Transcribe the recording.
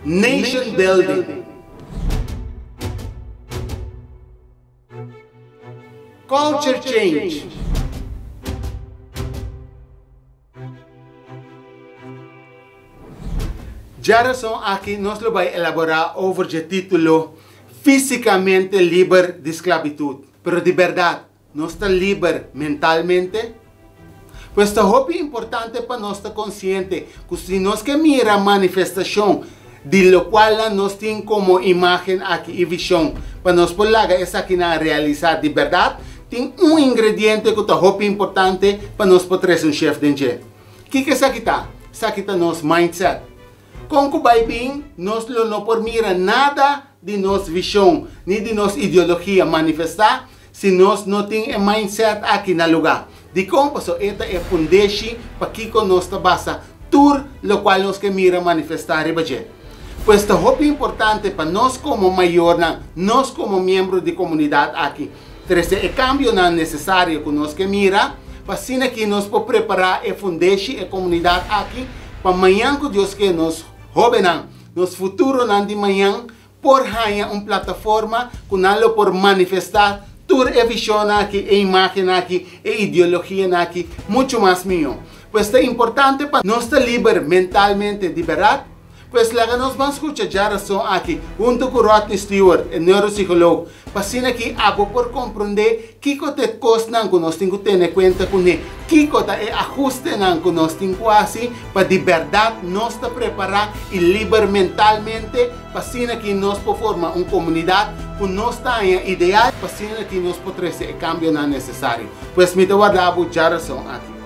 Nation building. Culture change. Djarason aki nos lo bai elaborá over dje título Físikamente liber di sklabitut. Pero di bèrdat nos ta liber mentalmente? Pues ta hopi importante pa nos ta konsiente ku si nos ke mira manifestashon di lokualnan nos tin komo imágen aki i vishon pa nos por laga esakinan realisá di bèrdat, tin un ingrediente ku ta hopi importante pa nos por trese un shef den dje. Kiko esaki ta? Esaki ta nos mindset. Kon ku bai bin, nos lo no por mira nada di nos vishon ni di nos ideologia manifestá si nos no tin e mindset aki na lugá. Dikon? Pasobra e ta e fundeshi pa kiko nos ta basa tur lokual nos ke mira manifestá riba dje. Pues ta hopi importante pa nos komo mayornan, nos komo miembro di komunidat aki, trese e kambionan nesesario ku nos ke mira, pa asina ki nos por prepará e fundeshi, e komunidat aki, pa mañan ku Dios ke nos hóbennan, nos futuronan di mañan por haña un plataforma ku nan lo por manifestá tur e vishonnan aki, e imágennan aki, e ideologianan aki muchu mas mihó. Pues ta importante pa nos ta liber mentalmente di bèrdat. Pues laga nos ban skucha djarason aki huntu ku Rodney Stewart, e neuropsycholoog, pa asina ki abo por komprondé kiko ta e kosnan ku nos tin ku tene kuenta kuné, kiko ta e ahustenan ku nos tin ku hasi pa di bèrdat nos ta prepará i liber mentalmente pa asina ki nos por forma un komunidat ku nos ta haña ideal, pa asina ki nos por trese e kambionan nesesario. Pues mi ta warda bo djarason aki.